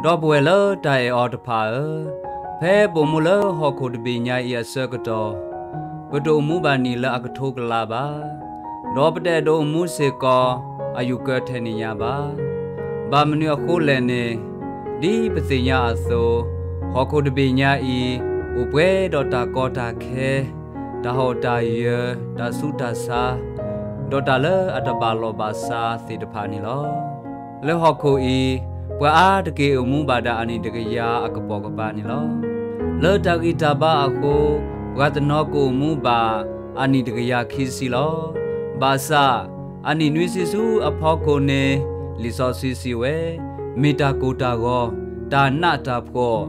ဒီပုၢ်ဝဲၢ်လၢတၢ်အဲၣ်အီၤတဖၣ်ဧၢ, ဖဲပအိၣ်မူလၢဟီၣ်ခိၣ်တဘ့ၣ်ညါအံၤအဆၢကတီၢ်, ပတအိၣ်မူဘၣ်နံၣ်လၢအကထိကလးဘၣ်. ဒီးပတအဲၣ်ဒိးအိၣ်မူစ့ၢ်ကီး အယူၢ်ကၢထဲန့ၣ်ညါဘၣ်. ဘၣ်မနုၤအဃိလဲၣ်န့ၣ်, ဒ်ပသ့ၣ်ညါအသိး, ဟီၣ်ခိၣ်တဘ့ၣ်ညါအံၤ အိၣ်ပှဲၤဒီးတၢ်ကီတၢ်ခဲ, တၢ်ဟီၣ်တၢ်ယၢၤ, တၢ်ဆူးတၢ်ဆါ, ဒီးတၢ်လၢအတဘၣ်လီၢ်ဘၣ်စးသ့ၣ်တဖၣ်န့ၣ်လီၤ. လၢဟီၣ်ခိၣ်အံၤ, ပှၤအါတက့ၢ်အိၣ်မူဘၣ်ဒၣ်အနံၣ်တကယၤအကပိာ်ကပၤန့ၣ်လီၤ. လၢတၢ်ဂံၢ်တၢ်ဘါအဃိ, ပှၤတနီၤကအိၣ်မူဘၣ်အနံၣ်တကယၤခံဆံလီၤ. ဘၣ်ဆၣ်, အနံၣ်နွံဆံဆူအဖီခိၣ်န့ၣ်, လံာ်စီဆှံစံးဝဲ, မ့ၢ်တၢ်ကိၢ်တၢ်ဂီၤ, တၢ်နးတၢ်ဖှီၣ်,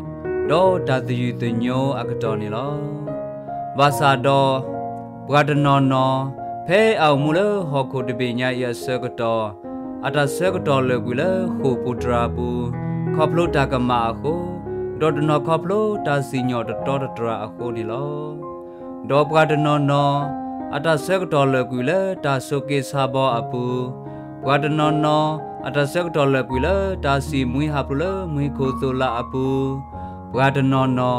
ဒီးတၢ်သယုၢ်သညိအကတီၢ်န့ၣ်လီၤ. ဘၣ်ဆၣ်ဒီး, ပှၤတနီၤနီၤ, ဖဲအအိၣ်မူလၢဟီၣ်ခိၣ်တဘ့ၣ်ညါအံၤအဆၢကတီၢ်, အတၢ်ဆၢကတီၢ်လၢာ်ကွံာ်လၢဃိာ်ပူၤတြၢ်အပူၤ, ခီဖျိတၢ်ကမၣ်အဃိ, ဒီးတနီၤခီဖျိတၢ်စံၣ်ညီၣ်တတီတတြၢ်အဃိန့ၣ်လီၤ. ဒီးပှၤတနီၤနီၤ, အတၢ်ဆၢကတီၢ်လၢာ်ကွံာ်လၢတၢ်ဆိးက့ဆါဘီအပူၤ, ပှၤတနီၤနီၤ, အတၢ်ဆၢကတီၢ်လၢာ်ကွံာ်လၢတၢ်စံၣ်မှံဟးဖျိးလၢမှံခိၣ်သိးလးအပူၤ, ပှၤတနီၤနီၤ,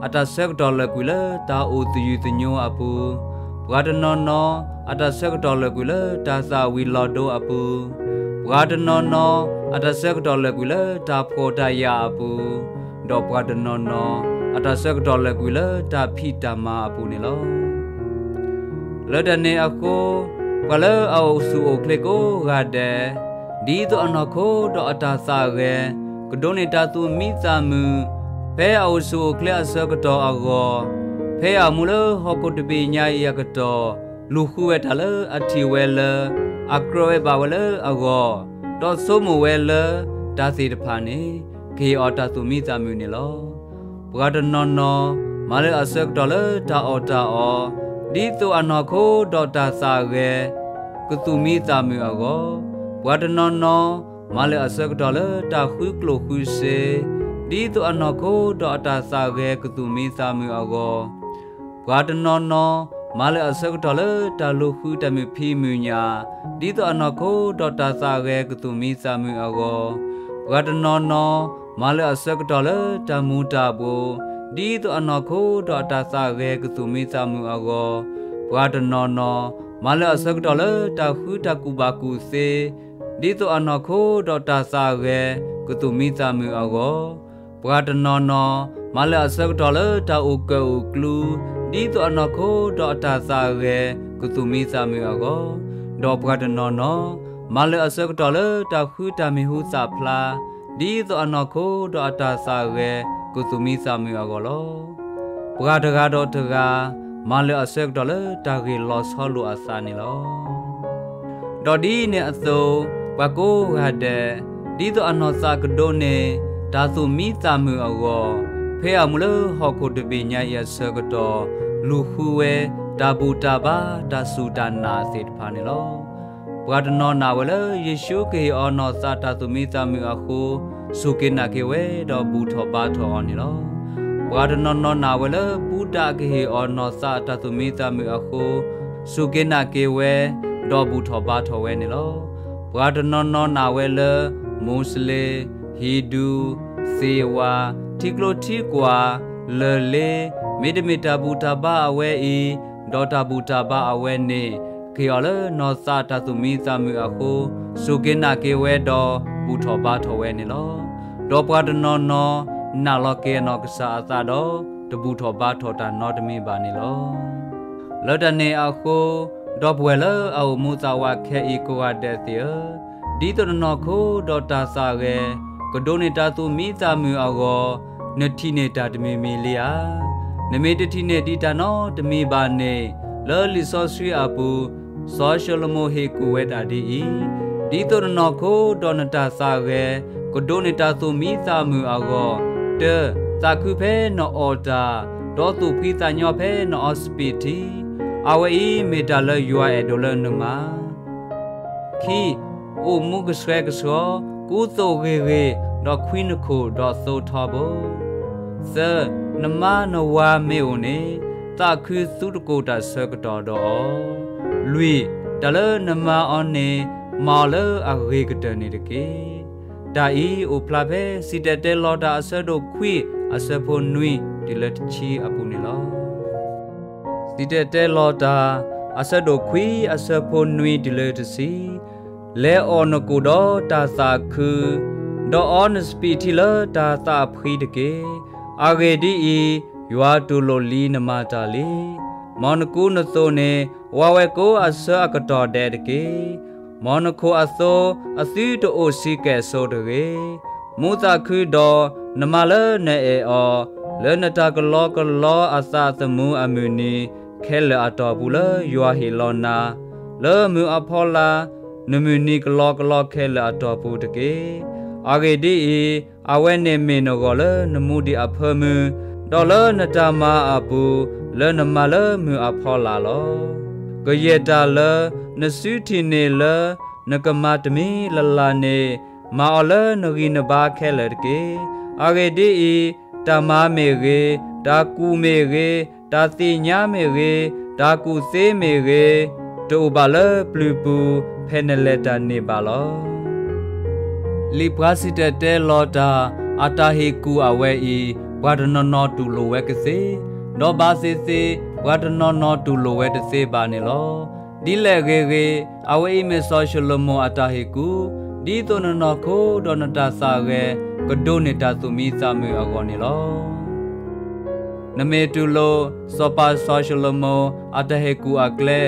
အတၢ်ဆၢကတီၢ်လၢာ်ကွံာ်လၢတၢ်အိၣ်သယုၢ်သညိအပူၤ, ပှၤတနီၤနီၤ, အတၢ်ဆၢကတီၢ်လၢာ်ကွံာ်လၢတၢ်သၣ်ဝံၤလီၤဒိအပူၤ, ပှၤတနီၤနီၤ, အတၢ်ဆၢကတီၢ်လၢာ်ကွံာ်လၢတၢ်ဖှီၣ်တၢ်ယာ်အပူၤ, ဒီးပှၤတနီၤနီၤ, အတၢ်ဆၢကတီၢ်လၢာ်ကွံာ်လၢတၢ်ဖံးတၢ်မၤအပူၤန့ၣ်လီၤ. လၢတၢ်န့ၣ်အဃိ, ပှၤလၢအအိၣ်ဆူၣ်အိၣ်ချ့ကိးဂၤဒဲး, ဒ်သိးအနီၢ်ခိဒီးအတၢ်သးဂဲၤ, ကဒိးန့ၢ်တၢ်သူၣ်မံသးမုာ်, ဖဲအအိၣ်ဆူၣ်အိၣ်ချ့အဆၢကတီၢ်အဂီၢ်, ဖဲအအိၣ်မူလၢဟီၣ်ခိၣ်တဘ့ၣ်ညါအံၤအကတီၢ်, လူၤဃုဝဲတၢ်လၢအထံၣ်ဝဲလၢ, အကြၢးဝဲဘၣ်ဝဲလၢအဂီၢ်, ဒီးဆိကမိၣ်ဝဲလၢတၢ်သ့ၣ်တဖၣ်န့ၣ်, ကဟ့ၣ်အီၤတၢ်သူၣ်မံသးမုာ်န့ၣ်လီၤ. ပှၤတနီၤနီၤ, မၤလၢအဆၢကတီၢ်လၢတၢ်အီၣ်တၢ်အီ, ဒ်သိးအနီၢ်ခိဒီးတၢ်သးဂဲၤ, ကသူၣ်မံသးမုာ်အဂီၢ်, ပှၤတနီၤနီၤ, မၤလၢအဆၢကတီၢ်လၢတၢ်ဃုကျိၣ်ဃုစ့, ဒ်သိးအနီၢ်ခိဒီးအတၢ်သးဂဲၤကသူၣ်မံသးမုာ်အဂီၢ်, ပှၤတနီၤနီၤ, မၤလၢအဆၢကတီၢ်လၢတၢ်လူၤဃုတၢ်မုာ်ဖံးမုာ်ညၣ်, ဒ်သိးအနီၢ်ခိဒီးတၢ်သးဂဲၤကသူၣ်မံသးမုာ်အဂီၢ်, ပှၤတနီၤနီၤ, မၤလၢအဆၢကတီၢ်လၢတၢ်မူၤတၢ်ဘှီး, ဒ်သိးအနီၢ်ခိဒီးအတၢ်သးဂဲၤကသူၣ်မံသးမုာ်အဂီၢ်, ပှၤတနီၤနီၤ, မၤလၢအဆၢကတီၢ်လၢတၢ်ဃုတၢ်ကူၣ်ဘၣ်ကူၣ်သ့, ဒ်သိးအနီၢ်ခိဒီးတၢ်သးဂဲၤကသူၣ်မံသးမုာ်အဂီၢ်, ပှၤတနီၤနီၤ, မၤလၢအဆၢကတီၢ်လၢတၢ်အိၣ်ကၢၣ်အိၣ်ကျူ, ဒ်သိးအနီၢ်ခိဒီးအတၢ်သးဂဲၤကသူၣ်မံသးမုာ်အဂီၢ်, ဒီးပှၤတနီၤနီၤ, မၤလၢအဆၢကတီၢ်လၢတၢ်ဃုတၢ်မံၤဟူသၣ်ဖျါ, ဒ်သိးအနီၢ်ခိဒီးအတၢ်သးဂဲၤကသူၣ်မံသးမုာ်အဂီၢ်လီၤ. ပှၤတဂၤဒီးတဂၤ, မၤလၢအဆၢကတီၢ်လၢတၢ်ဂ့ၢ်လီၤဆီလိာ်အသးန့ၣ်လီၤ. ဒီးဒ်န့ၣ်အသိး, ပှၤကိးဂၤဒဲး, ဒ်သိးအနီၢ်သးကဒိးန့ၢ်တၢ်သူၣ်မံသးမုာ်အဂီၢ်, ဖဲအအိၣ်မူလၢဟီၣ်ခိၣ်တဘ့ၣ်ညါအံၤအဆၢကတီၢ်, လူၤဃုဝဲတၢ်ဘူၣ်တၢ်ဘါတၢ်စူၢ်တၢ်နာ်သ့ၣ်တဖၣ်န့ၣ်လီၤ. ပှၤတနီၤနာ်ဝဲလၢယ့ၣ်ၡူးကဟ့ၣ်အီၤနီၢ်သးတၢ်သူၣ်မံသးမုာ်အဃိ, စူၢ်က့ၤနာ်က့ၤဝဲဒီးဘူၣ်ထီၣ်ဘါထီၣ်အီၤန့ၣ်လီၤ. ပှၤတနီၤနီၤနာ်ဝဲလၢ ဘူးဒးကဟ့ၣ်အီၤနီၢ်သးတၢ်သူၣ်မံသးမုာ်အဃိ, စူၢ်က့ၤနာ်က့ၤဝဲ, ဒီးဘူၣ်ထီၣ်ဘါထီၣ်ဝဲန့ၣ်လီၤ. ပှၤတနီၤနီၤနာ်ဝဲလၢ မူးစလ့ၣ်, ဟံၣ်ဒူး, သ့ၣ်ဝါ, ထံကျိထံကွာ်, လၢၢ်လ့, မ့တမ့ၢ်တၢ်ဘူၣ်တၢ်ဘါအဝဲအံၤ, ဒီးတၢ်ဘူၣ်တၢ်ဘါအဝဲန့ၣ်, ကဟ့ၣ်အီၤလၢနီၢ်သးတၢ်သူၣ်မံသးမုာ်အဃိ, စူၢ်က့ၤနာ်က့ၤဝဲဒီးဘူၣ်ထီၣ်ဘါထီၣ်ဝဲန့ၣ်လီၤ. ဒီးပှၤတနီၤနီၤနာ်လီၤက့ၤအနီၢ်ကစၢ်အသးဒီး, တဘူၣ်ထီၣ်ဘါထီၣ်တၢ်နီတမံၤဘၣ်န့ၣ်လီၤ. လၢတၢ်န့ၣ်အဃိ, ဒီပုၢ်ဝဲၢ်လၢအအိၣ်မူသးဝးခဲအံၤကိးဂၤဒဲးသ့ၣ်ဧၢ, ဒ်သိးနနီၢ်ခိဒီးတၢ်သးဂဲၤ, ကဒိးန့ၢ်တၢ်သူၣ်မံသးမုာ်အဂီၢ်, နထံၣ်န့ၢ်တၢ်တမံၤမံၤလံဧါ. နမ့ၢ်တထံၣ်န့ၢ်ဒံးတၢ်နီတမံၤဘၣ်န့ၣ်, လၢလံာ်စီဆှံအပူၤ, စီၤၡလိၤမိၣ်ဟ့ၣ်ကူၣ်ဝဲဒၣ်ဒ်အံၤ, ဒ်သိးနနီၢ်ခိဒီးနတၢ်သးဂဲၤ, ကဒိးန့ၢ်တၢ်သူၣ်မံသးမုာ်အဂီၢ်, တၢ, သးခုဖဲနအီၣ်တၢ်, ဒီးသူၣ်ဖှံသးညီဖဲနအီစပံးထံ, အဝဲအံၤမ့ၢ်တၢ်လၢယွၤအဲၣ်ဒိးလၢနမၤ ခံ, အိၣ်မူကဆှဲကဆှီ, ကူသိးဂ့ၤဂ့ၤ, ဒီးခွံနခိၣ်ဒီးသိထီဘိ. သၢ, နမါနဝၤမ့ၢ်အိၣ်န့ၣ်, သးခုသုတကိးတၢ်ဆၢကတီၢ်ဒီးအီၤ. လွံၢ်, တၢ်လၢနမၤအီၤန့ၣ်, မၤအီၤလၢအဂ့ၤကတၢၢ်န့ၣ်တက့ၢ်. တၢ်အံၤအိၣ်ဖျါဖဲစံၣ်တဲၤတဲလီၤတၢ်အဆၢဒိၣ်ခွံအဆၢဖိနွံတုၤလၢတဆံအပူၤန့ၣ်လီၤ. စံၣ်တဲၤတဲလီၤတၢ် အဆၢဒိၣ်ခွံအဆၢဖိနွံတုၤလၢတဆံ, လဲၤအီၣ်နကိၣ်ဒီးတၢ်သးခု, ဒီးအီနစပံးထံလၢတၢ်သးဖှံတက့ၢ်. အဂ့ၢ်ဒ်အံၤ, ယွၤတူၢ်လိာ်လံနမၤတၢ်လံ. မ်နကူနသိးန့ၣ် ဝါဝဲကိအဆၢအကတီၢ်ဒဲးတက့ၢ်. မ်နခိၣ်အသိအသုတအိၣ်ဆံးကဲၣ်ဆိးတဂ့ၤ. မူသးခုဒီးနမါလၢနအဲၣ်အီၤ လၢနတၢ်ကလီကလီအသးသမူအမုၢ်နံၤခဲလၢာ်အတီၢ်ပူၤ လၢယွၤဟ့ၣ်လီၤနၤ လၢမုၢ်အဖီလာ် နမုၢ်နံၤကလီကလီခဲလၢာ်အတီၢ်ပူၤတက့ၢ်. အဂ့ၢ်ဒ်အံၤ, အဝဲန့ၣ်မ့ၢ်နဂီၢ်လၢနမူဒံးအဖၢမုၢ်, ဒီးလၢနတၢ်မၤအပူၤ လၢနမါလၢမုၢ်အဖီလာ်လီၤ. ကယဲၢ်တၢ်လၢနစုထံၣ်န့ၢ်လၢနကမၤတမံၤလၢ်လၢ်န့ၣ် မၤအီၤလၢနဂံၢ်နဘါခဲလၢာ်တက့ၢ်. အဂ့ၢ်ဒ်အံၤ, တၢ်မၤမ့ၢ်ဂ့ၤ, တၢ်ကူၣ်မ့ၢ်ဂ့ၤ, တၢ်သ့ၣ်ညါမ့ၢ်ဂ့ၤ, တၢ်ကူၣ်သ့မ့ၢ်ဂ့ၤ, တအိၣ်ဘၣ်လၢပျုၤပူၤ ဖဲနလဲၤတၢ်န့ၣ်ဘၣ်လီၤ. လံာ်ပှၤစံၣ်တဲၤတဲလီၤတၢ် အတၢ်ဟ့ၣ်ကူၣ်အဝဲအံၤ ပှၤတနီၤနီၤတူၢ်လိာ်ဝဲကသ့, ဒီးဘၣ်သ့ၣ်သ့ၣ် ပှၤတနီၤနီၤတူၢ်လိာ်ဝဲတသ့ဘၣ်န့ၣ်လီၤ. ဒ်လဲၣ်ဂ့ၤဂ့ၤ, အဝဲအံၤမ့ၢ်စီၤၡလိၤမိၣ်အတၢ်ဟ့ၣ်ကူၣ်, ဒ်သိးနနီၢ်ခိဒီးနတၢ်သးဂဲၤ ကဒိးန့ၢ်တၢ်သူၣ်မံသးမုာ်အဂီၢ်န့ၣ်လီၤ. နမ့ၢ်တူၢ်လိာ် စီၤပၤစီၤၡလိၤမိၣ်အတၢ်ဟ့ၣ်ကူၣ်အကျဲ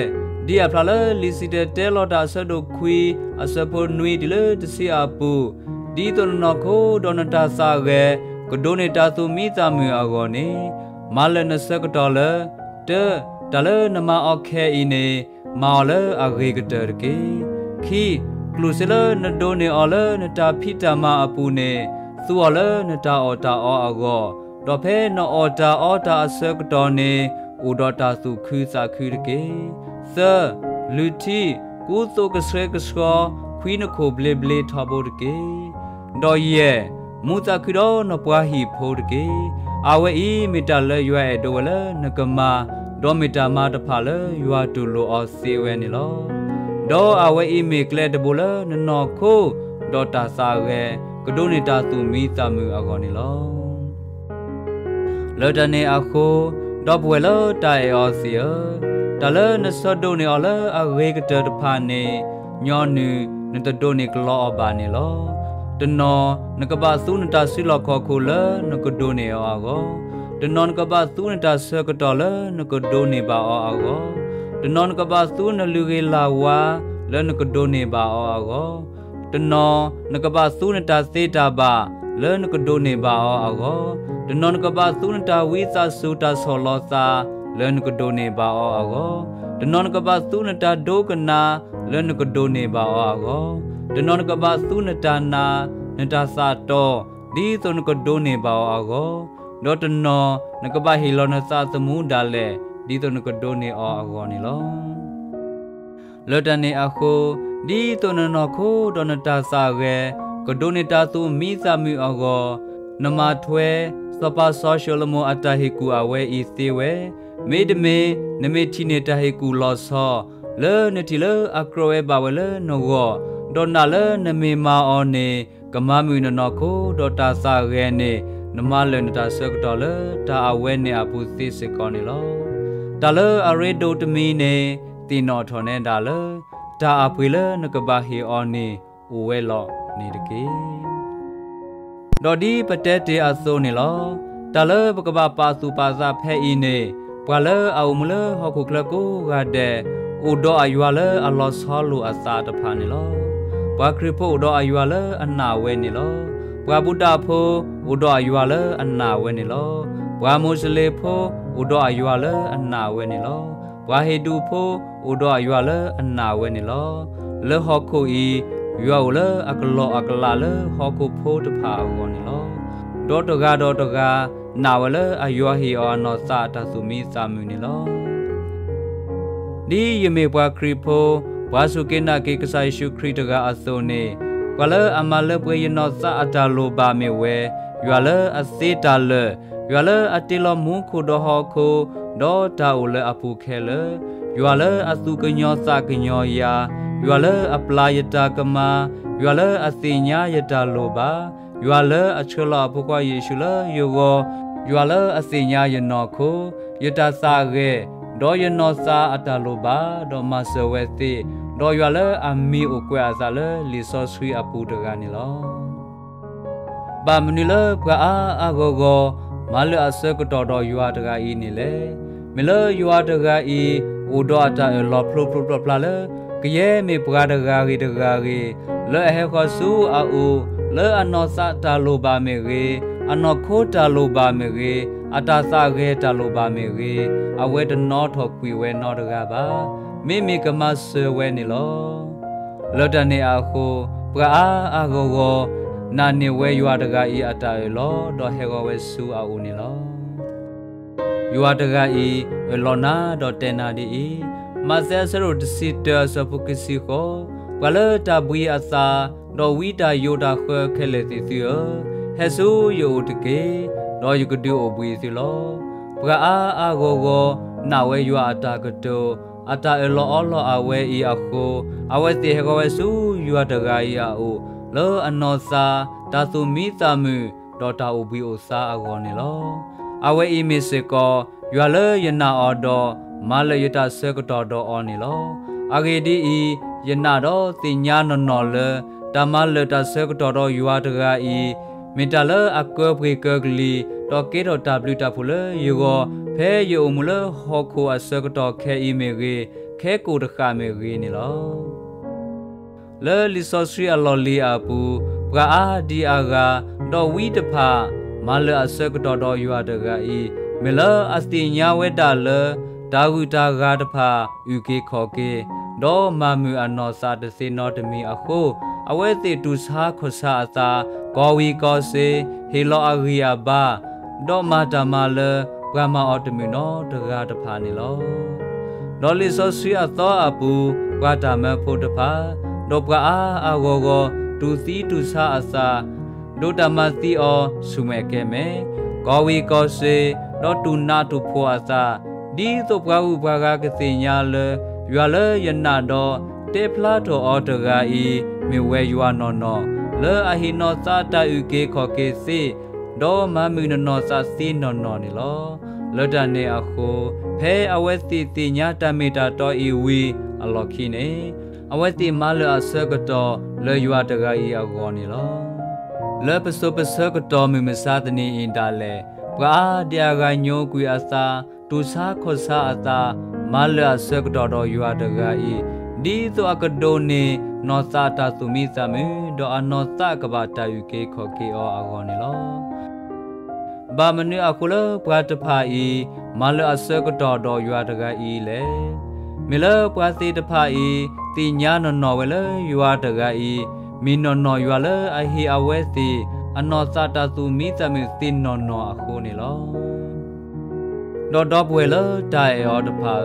ဒ်အဖျါလၢလံာ်စံၣ်တဲၤတဲလီၤတၢ်အဆၢဒိၣ်ခွံ အဆၢဖိနွံတုၤလၢတဆံအပူၤ, ဒ်သိးနနီၢ်ခိဒီးနတၢ်သးဂဲၤ ကဒိးန့ၢ်တၢ်သူၣ်မံသးမုာ်အဂီၢ်န့ၣ်, မၤလၢာ်နဆၢကတီၢ်လၢ, တၢ, တၢ်လၢနမၤအီၤခဲအံၤန့ၣ် မၤအီၤလၢအဂ့ၤကတၢၢ်တက့ၢ်. ခံ, ကျိၣ်စ့လၢနဒိးန့ၢ်အီၤလၢနတၢ်ဖံးတၢ်မၤအပူၤန့ၣ် သူအီၤလၢနတၢ်အီၣ်တၢ်အီအဂီၢ်, ဒီးဖဲနအီၣ်တၢ်အီတၢ်အဆၢကတီၢ်န့ၣ် အိၣ်ဒီးတၢ်သူၣ်ခုသးခုတက့ၢ်. သၢ, လုၢ်ထံ, ကူသိးကဆှဲကဆှီ ခွံနခိၣ်ဘျ့ဘျ့ထီဘိတက့ၢ်. ဒီးယဲၢ်, မူသးခုဒီးနပှၤဟံၣ်ဖိတက့ၢ်. အဝဲအံၤမ့ၢ်တၢ်လၢယွၤအဲၣ်ဒိးဝဲလၢနကမၤ, ဒီးမ့ၢ်တၢ်မၤတဖၣ်လၢယွၤတူၢ်လိာ်အီၤသ့ဝဲန့ၣ်လီၤ. ဒီးအဝဲအံၤမ့ၢ်ကျဲတဘိလၢနနီၢ်ခိ, ဒီးတၢ်သးဂဲၤ, ကဒိးန့ၢ်တၢ်သူၣ်မံသးမုာ်အဂီၢ်န့ၣ်လီၤ. လၢတၢ်န့ၣ်အဃိ, ဒီပုၢ်ဝဲၢ်လၢတၢ်အဲၣ်အီၤသ့ၣ်ဧၢ, တၢ်လၢနဆၢဒိးန့ၢ်အီၤလၢအဂ့ၤကတၢၢ်တဖၣ်န့ၣ်, ညီနုၢ်နတဒိးန့ၢ်ကလီအီၤဘၣ်န့ၣ်လီၤ. တနီၤနကဘၣ်သူနတၢ်စုလီၢ်ခီၣ်ခိၣ်လၢနကဒိးန့ၢ်အီၤအဂီၢ်, တနီၤနကဘၣ်သူနတၢ်ဆၢကတီၢ်လၢနကဒိးန့ၢ်ဘၣ်အီၤအဂီၢ်, တနီၤနကဘၣ်သူနလုၢ်ဂ့ၤလၢ်ဝါလၢနကဒိးန့ၢ်ဘၣ်အီၤအဂီၢ်, တနီၤနကဘၣ်သူနတၢ်သ့တၢ်ဘၣ်လၢနကဒိးန့ၢ်ဘၣ်အီၤအဂီၢ်, တနီၤနကဘၣ်သူနတၢ်ဝံသးစူၤတၢ်ဆီၣ်လီၤသးလၢနကဒိးန့ၢ်ဘၣ်အီၤအဂီၢ်, တနီၤနကဘၣ်သူနတၢ်ဒိကနၣ်လၢနကဒိးန့ၢ်ဘၣ်အီၤအဂီၢ်, တနီၤနကဘၣ်သူနတၢ်နာ် နတၢ်သးတီ ဒ်သိးနကဒိးန့ၢ်ဘၣ်အီၤအဂီၢ်, ဒီးတနီၤနကဘၣ်ဟ့ၣ်လီၤနသးသမူဒၣ်လဲာ် ဒ်သိးနကဒိးန့ၢ်အီၤအဂီၢ်န့ၣ်လီၤ. လၢတၢ်န့ၣ်အဃိ, ဒ်သိးနနီၢ်ခိဒီးနတၢ်သးဂဲၤ ကဒိးန့ၢ်တၢ်သူၣ်မံသးမုာ်အဂီၢ်, နမၤထွဲ စီၤပၤစီၤၡလိၤမိၣ်အတၢ်ဟ့ၣ်ကူၣ်အဝဲအံၤသ့ဝဲ, မ့တမ့ၢ် နမ့ၢ်ထံၣ်န့ၢ်တၢ်ဟ့ၣ်ကူၣ်လီၤဆီ လၢနထံၣ်လၢအကြၢးဝဲဘၣ်ဝဲလၢနဂီၢ်, ဒီးနာ်လၢနမ့ၢ်မၤအီၤန့ၣ် ကမၤမုာ်နနီၢ်ခိဒီးတၢ်သးဂဲၤန့ၣ်, နမၤလၢာ်နတၢ်ဆၢကတီၢ်လၢတၢ်အဝဲန့ၣ်အပူၤသ့စ့ၢ်ကီးန့ၣ်လီၤ. တၢ်လၢအရ့ဒိၣ်တမံၤန့ၣ် သ့ၣ်နီၣ်ထီၣ်နဲဒၣ်လၢ တၢ်အပှ့ၤလၢနကဘၣ်ဟ့ၣ်အီၤန့ၣ် အိၣ်ဝဲလီၤန့ၣ်တက့ၢ်. ဒီးဒ်ပတဲတ့ၢ်အသိးန့ၣ်လီၤ. တၢ်လၢပကဘၣ်ပာ်သူၣ်ပာ်သးဖဲအံၤန့ၣ်, ပှၤလၢအအိၣ်မူလၢဟီၣ်ခိၣ်ချၢကိးဂၤဒဲး, အိၣ်ဒီးအယွၤလၢအလီၤဆီလိာ်အသးတဖၣ်န့ၣ်လီၤ. ပှၤခရံာ်ဖိအိၣ်ဒီးအယွၤလၢအနာ်ဝဲန့ၣ်လီၤ. ပှၤဘူၣ်တၢ်ဖိအိၣ်ဒီးအယွၤလၢအနာ်ဝဲန့ၣ်လီၤ. ပှၤမူးစလ့ၣ်ဖိအိၣ်ဒီးအယွၤလၢအနာ်ဝဲန့ၣ်လီၤ. ပှၤဟ့ၣ်ဒူၣ်ဖိအိၣ်ဒီးအယွၤလၢအနာ်ဝဲန့ၣ်လီၤ. လၢဟီၣ်ခိၣ်အံၤ, ယွၤအိၣ်လၢအကလီၢ်အကလးလၢဟီၣ်ခိၣ်ဖိတဖၣ်အဂီၢ်န့ၣ်လီၤ. ဒီးတဂၤဒီးတဂၤ နာ်ဝဲလၢအယွၤဟ့ၣ်အီၤအနီၢ်သးအတၢ်သူၣ်မံသးမုာ်န့ၣ်လီၤ. ဒ်ယမ့ၢ်ပှၤခရံာ်ဖိ, ပှၤစူၢ်က့ၤနာ်က့ၤကစၢ်ယ့ၣ်ၡူးခရံာ်တဂၤအသိးန့ၣ်, ပှၤလၢအမၤလၢပှဲၤယနီၢ်သးအတၢ်လိၣ်ဘၣ်မ့ၢ်ဝဲ, ယွၤလၢအသ့တၢ်လၢာ်, ယွၤလၢအတ့လီၤမူခိၣ်ဒီးဟီၣ်ခိၣ်, ဒီးတၢ်အိၣ်လၢအပူၤခဲလၢာ်, ယွၤလၢအသူၣ်ကညီၤသးကညီၤယၤ, ယွၤလၢအပျၢ်ယတၢ်ကမၣ်, ယွၤလၢအသ့ၣ်ညါယတၢ်လိၣ်ဘၣ်, ယွၤလၢအဆှၢလီၤအဖိခွါယ့ၣ်ၡူးလၢယဂီၢ်, ယွၤလၢအသ့ၣ်ညါယနီၢ်ခိ, ယတၢ်သးဂဲၤ, ဒီးယနီၢ်သးအတၢ်လိၣ်ဘၣ်, ဒီးမၤစၢၤဝဲသ့, ဒီးယွၤလၢအမံၤအိၣ်ကွဲးအသးလၢလံာ်စီဆှံအပူၤတဂၤန့ၣ်လီၤ. ဘၣ်မနုၤလၢပှၤအါအါဂီၢ်ဂီၢ် မၤလၢာ်အဆၢကတီၢ်ဒီးယွၤတဂၤအံၤန့ၣ်လဲၣ်. မ့ၢ်လၢယွၤတဂၤအံၤ အိၣ်ဒီးအတၢ်အၢၣ်လီၤဖျိဖျိဖျါဖျါလၢ ကယဲၢ်မ့ၢ်ပှၤတဂၤဂ့ၤတဂၤဂ့ၤ လၢအဟဲဃီၤဆူအအိၣ် လၢအနီၢ်သးတၢ်လိၣ်ဘၣ်မ့ၢ်ဂ့ၤ, အနီၢ်ခိတၢ်လိၣ်ဘၣ်မ့ၢ်ဂ့ၤ, အတၢ်သးဂဲၤတၢ်လိၣ်ဘၣ်မ့ၢ်ဂ့ၤ, အဝဲတနီၤထီၣ်ကွံာ်ဝဲနီတဂၤဘၣ်. မ့မ့ၢ်ကမၤစၢၤဝဲန့ၣ်လီၤ. လၢတၢ်န့ၣ်အဃိ, ပှၤအါအါဂီၢ်ဂီၢ် နာ်န့ၢ်ဝဲယွၤတဂၤအံၤအတၢ်အၢၣ်လီၤ ဒီးဟဲဃီၤဝဲဆူအအိၣ်န့ၣ်လီၤ. ယွၤတဂၤအံၤ အၢၣ်လီၤနၤဒီးတဲနၤဒ်အံၤ, မးသဲအဆၢဒိၣ်တဆံတၢအဆၢဖိခံဆံဃိး, ပှၤလၢတၢ်ဘှံးအသး, ဒီးဝံတၢ်ယိးတၢ်ဃၢခဲလၢာ်သ့ၣ်သုဧၢ, ဟဲဆူယအိၣ်တက့ၢ်, ဒီးယကဒုးအိၣ်ဘှံးသုလီၤ. ပှၤအါအါဂီၢ်ဂီၢ် နာ်ဝဲယွၤအတၢ်ကတိၤ, အတၢ်အၢၣ်လီၤအီလီၤအဝဲအံၤအဃိ, အဝဲသ့ၣ်ဟဲဃီၤဝဲဆူယွၤတဂၤအံၤအအိၣ်, လၢအနီၢ်သး, တၢ်သူၣ်မံသးမုာ်, ဒီးတၢ်အိၣ်ဘှံးအိၣ်သါအဂီၢ်န့ၣ်လီၤ. အဝဲအံၤမ့ၢ်စ့ၢ်ကီး ယွၤလၢယနာ်အီၤဒီး မၤလၢာ်ယတၢ်ဆၢကတီၢ်ဒီးအီၤန့ၣ်လီၤ. အဂ့ၢ်ဒ်အံၤ, ယနာ်ဒီးသ့ၣ်ညါနီၢ်နီၢ်လၢ တၢ်မၤလၢာ်တၢ်ဆၢကတီၢ်ဒီးယွၤတဂၤအံၤ, မ့ၢ်တၢ်လၢအကၢပှ့ၤကၢကလံၤ, ဒီးကဲထီၣ်တၢ်ဘျုးတၢ်ဖှိၣ်လၢယဂီၢ်, ဖဲယအိၣ်မူလၢဟီၣ်ခိၣ်အဆၢကတီၢ်ခဲအံၤမ့ၢ်ဂ့ၤ, ခဲကိာ်တဃၣ်မ့ၢ်ဂ့ၤန့ၣ်လီၤ. လၢလံာ်စီဆှံအလီၢ်လံၤအပူၤ, ပှၤအါဒံအါဂၤ, ဒီးဝံတဖၣ်, မၤလၢာ်အဆၢကတီၢ်ဒီးယွၤတဂၤအံၤ, မ့ၢ်လၢအသ့ၣ်ညါဝဲဒၣ်လၢ တၢ်ဂုၤတၢ်ဂၤတဖၣ် အုၣ်က့ၤခီၣ်က့ၤ, ဒီးမၤမုာ်အနီၢ်သးတသ့နီတမံၤအဃိ, အဝဲသ့ၣ်တူၢ်ဆါခီၣ်ဆါအသး, ကီၢ်ဝံၤကီၢ်စ့ၤ, ဟ့ၣ်လီၤအဂံၢ်အဘါ, ဒီးမၤတၢ်မၤလၢ ပှၤမၤအီၤတမုာ်နီတဂၤတဖၣ်န့ၣ်လီၤ. ဒီးလံာ်စီဆှံအသီအပူၤ, ပှၤတၢ်မၢဖိတဖၣ်, ဒီးပှၤအါအါဂီၢ်ဂီၢ် တူၢ်သံတူၢ်ဆါအသး, ဒိးတၢ်မၤသံအီၤဆူၣ်မဲာ်ကဲၤမဲာ်, ကီၢ်ဝံၤကီၢ်စ့ၤ, ဒီးတူၢ်နးတူၢ်ဖှိၣ်အသး, ဒ်သိးပှၤဂုၤပှၤဂၤကသ့ၣ်ညါလၢ ယွၤလၢယနာ်ဒီး တဲဖျါထီၣ်အီၤတဂၤအံၤ မ့ၢ်ဝဲယွၤနီၢ်နီၢ်, လၢအဟ့ၣ်နီၢ်သးတၢ်အုၣ်က့ၤခီၣ်က့ၤသ့, ဒီးမၤမုာ်နနီၢ်သးသ့နီၢ်နီၢ်န့ၣ်လီၤ. လၢတၢ်န့ၣ်အဃိ, ဖဲအဝဲသ့ၣ်သ့ၣ်ညါတၢ်မ့ၢ်တၢ်တီအံၤဝံၤအလီၢ်ခံန့ၣ်, အဝဲသ့ၣ်မၤလၢာ်အဆၢကတီၢ်လၢယွၤတဂၤအံၤအဂီၢ်န့ၣ်လီၤ. လၢပစိၤပဆၢကတီၢ်မုၢ်မဆါတနံၤအံၤဒၣ်လဲာ်, ပှၤအါဒံအါဂၤညိကွံာ်အသး, တူၢ်ဆါခီၣ်ဆါအသး, မၤလၢာ်အဆၢကတီၢ်ဒီးယွၤတဂၤအံၤ, ဒ်သိးအကဒိးန့ၢ်နီၢ်သးတၢ်သူၣ်မံသးမုာ်, ဒီးအနီၢ်သးကဘၣ်တၢ်အုၣ်က့ၤခီၣ်က့ၤအီၤအဂီၢ်န့ၣ်လီၤ. ဘၣ်မနုၤအဃိလၢပှၤတဖၣ်အံၤ မၤလၢာ်အဆၢကတီၢ်ဒီးယွၤတဂၤအံၤလဲၣ်. မ့ၢ်လၢပှၤသ့ၣ်တဖၣ်အံၤ သ့ၣ်ညါနီၢ်နီၢ်ဝဲလၢယွၤတဂၤအံၤ မ့ၢ်နီၢ်နီၢ်ယွၤလၢအဟ့ၣ်အဝဲသ့ၣ် အနီၢ်သးတၢ်သူၣ်မံသးမုာ်သ့နီၢ်နီၢ်အဃိန့ၣ်လီၤ. ဒီးဒီပုၢ်ဝဲၢ်လၢတၢ်အဲၣ်အီၤတဖၣ်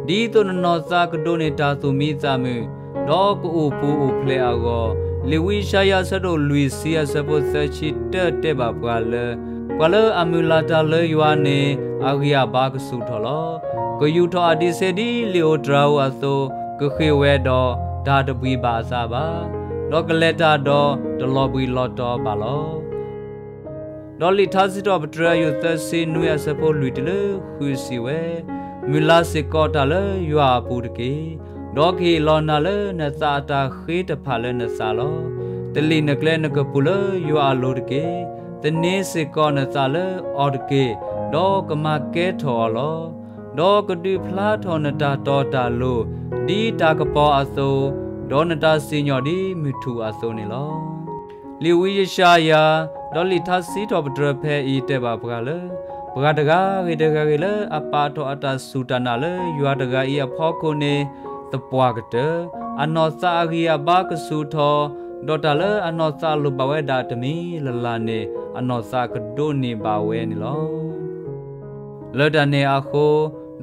ဧၢ, ဒ်သိးနနီၢ်သးကဒိးန့ၢ်တၢ်သူၣ်မံသးမုာ်, ဒီးကအိၣ်ပူၤအိၣ်ဖျဲးအဂီၢ်, လံာ်ဝံယၡါယၤအဆၢဒိၣ်လွံၢ်ဆံအဆၢဖိသၢဆံတၢတဲဘၣ်ပှၤလၢ ပှၤလၢအမုၢ်လၢ်တၢ်လၢယွၤန့ၣ် အဂံၢ်အဘါကဆူၣ်ထီၣ်လီၤ. ကယူာ်ထီၣ်အဒံးဆှံဒ်လံာ်ဧိၤတြၤဧိၤအသိး, ကဃ့ၢ်ဝဲဒီးတၢ်တဘှံးဘၣ်အသးဘၣ်, ဒီးကလဲၤတၢ်ဒီးတလီၤဘှံးလီၤတီၤဘၣ်လီၤ. ဒီးလံာ်ထါစံးထီၣ်ပတြၢၤအယုၢ်သၢဆံနွံအဆၢဖိလွံၢ်တုၤလၢဃုစံးဝဲ, မုၢ်လၢ်စ့ၢ်ကီးတၢ်လၢယွၤအပူၤတက့ၢ်. ဒီးကဟ့ၣ်လီၤနၤလၢနသးအတၢ်ဃ့တဖၣ်လၢနသးလီၤ. တလံာ်နကျဲနကပူၤလၢယွၤအလိၤတက့ၢ်. သန့ၤစ့ၢ်ကီးနသးလၢအီၤတက့ၢ်, ဒီးကမၤကဲထီၣ်အီၤလီၤ. ဒီးကဒုးဖျါထီၣ်နတၢ်တီတၢ်လိၤ, ဒ်တၢ်ကပီၤအသိး, ဒီးနတၢ်စံၣ်ညီၣ်ဒ်မုၢ်ထူၣ်အသိးန့ၣ်လီၤ. လံာ်ဝံယၡါယၤ, ဒီးလံာ်ထါစံးထီၣ်ပတြၢၤဖဲအံၤတဲဘၣ်ပှၤလၢ, ပှၤတဂၤဂ့ၤတဂၤဂ့ၤလၢအပာ်ထီၣ်အတၢ်စူၢ်တၢ်နာ်လၢယွၤတဂၤအံၤအဖီခိၣ်န့ၣ်, သပှၢ်ကတၢၢ်, အနီၢ်သးအဂံၢ်အဘါကဆူၣ်ထီၣ်, ဒီးတၢ်လၢအနီၢ်သးလိၣ်ဘၣ်ဝဲဒၣ်တမံၤလၢ်လၢ်န့ၣ်, အနီၢ်သးကဒိးန့ၢ်ဘၣ်ဝဲန့ၣ်လီၤ. လၢတၢ်န့ၣ်အဃိ,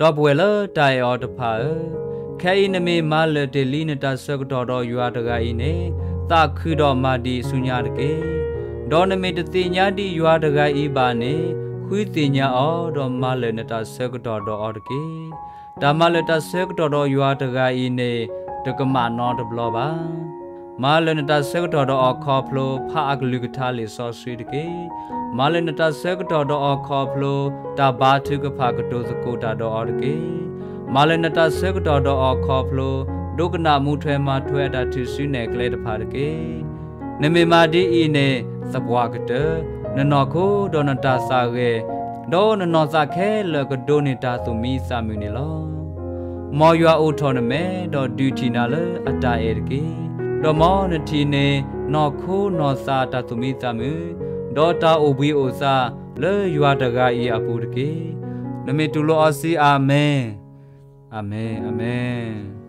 ဒီပုၢ်ဝဲၢ်လၢတၢ်အဲၣ်အီၤတဖၣ်ဧၢ, ခဲအံၤနမ့ၢ်မၤလၢာ်တ့ၢ်လံနတၢ်ဆၢကတီၢ်ဒီးယွၤတဂၤအံၤန့ၣ်, သးခုဒီးမၤဒံးဆူညါတက့ၢ်. ဒီးနမ့ၢ်တသ့ၣ်ညါဒံးယွၤတဂၤအံၤဘၣ်န့ၣ်, ဃုသ့ၣ်ညါအီၤ, ဒီးမၤလၢာ်နတၢ်ဆၢကတီၢ်ဒီးအီၤတက့ၢ်. တၢ်မၤလၢာ်တၢ်ဆၢကတီၢ်ဒီးယွၤတဂၤအံၤန့ၣ်, တကမၣ်နီတဘျီဘၣ်. မၤလၢနတၢ်ဆၢကတီၢ်ဒီးအီၤခီဖျိ ဖးအကလုၢ်ကထါလံာ်စီဆှံတက့ၢ်. မၤလၢနတၢ်ဆၢကတီၢ်ဒီးအီၤခီဖျိ တၢ်ဘါထုကဖၣ်ကတိၤသကိးတၢ်ဒီးအီၤတက့ၢ်. မၤလၢနတၢ်ဆၢကတီၢ်ဒီးအီၤခီဖျိ ဒိကနၣ်မူထွဲမၤထွဲအတၢ်ထုးစုနဲၣ်ကျဲတဖၣ်တက့ၢ်. နမ့ၢ်မၤဒ်အံၤန့ၣ် သပှၢ်ကတၢၢ် နနီၢ်ခိဒီးနတၢ်သးဂဲၤ ဒီးနနီၢ်သးခဲလၢာ်ကဒိးန့ၢ်တၢ်သူၣ်မံသးမုာ်န့ၣ်လီၤ. မ်ယွၤအိၣ်ထီၣ်နမဲာ် ဒီးဒုးထံၣ်နၤလၢအတၢ်အဲၣ်တက့ၢ်. ဒီးမ်နထံၣ်န့ၢ် နီၢ်ခိနီၢ်သးတၢ်သူၣ်မံသးမုာ် ဒီးတၢ်အိၣ်ဘှံးအိၣ်သါလၢယွၤတဂၤအံၤအပူၤတက့ၢ်. နမ့ၢ်တူၢ်လိာ်အီၤစံး အၤမ့ၣ်, အၤမ့ၣ်, အၤမ့ၣ်.